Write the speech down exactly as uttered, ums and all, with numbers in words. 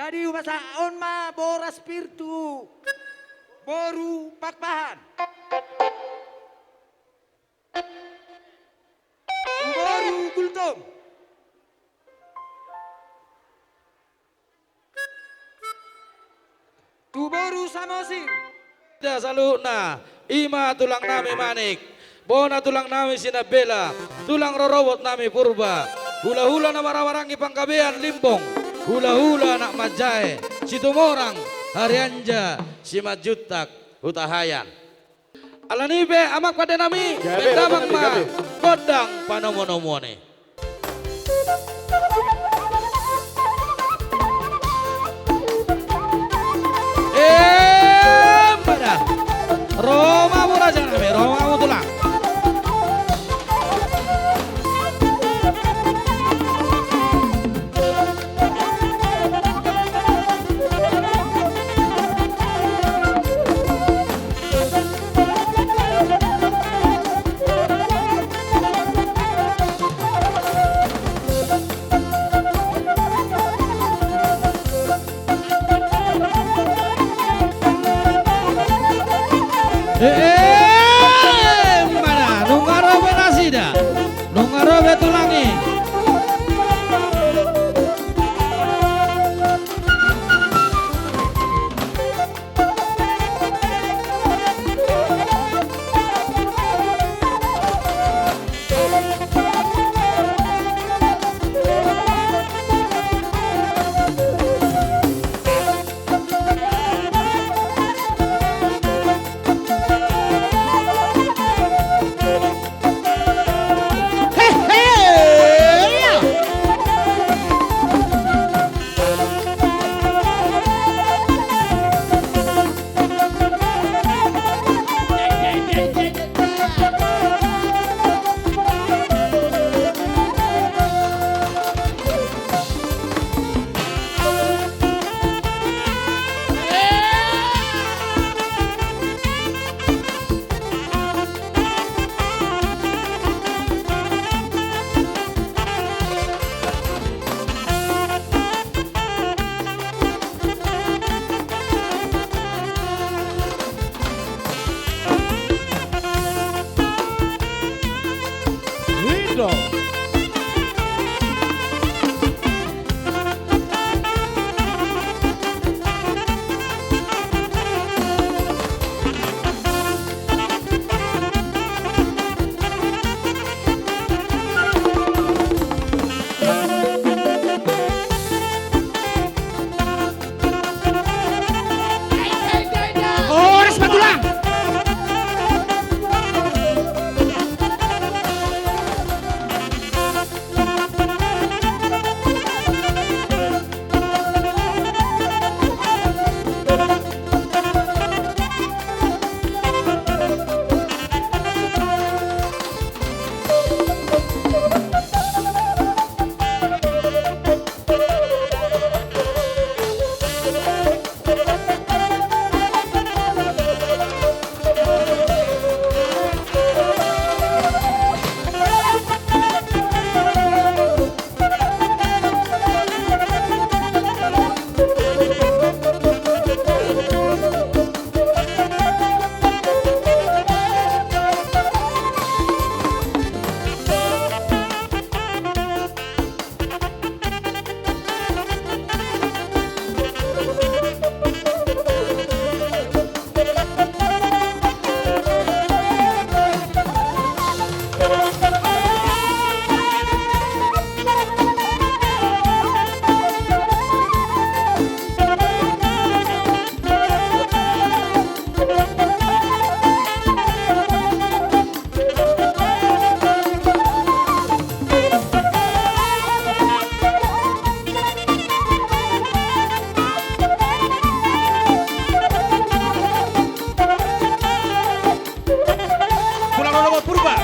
Jadi hupasahat ma boras pir tu boru Pakpahan. Tu boru Gultom. Tu boru Samosir. Ida saluhutna, i ma tulang nami Manik, bona tulang nami Sinambela, tulang rorobot nami Purba, hulahula na marhahamaranggi panggabean Limbong, hulahula anak manjae, Situmorang, Harianja, Simanjuntak, Hutahaean. Alani i pe amang pande nami, gabe, beta gabe, amang ma, gabe. Gondang panomunomuon i. Emma da. Ro ma hamu raja nami, ro ma hamu tulang. Eh, eh, mana? Nunga ro be nasida. Nunga ro be tulang i. Tulang rorobot Purba.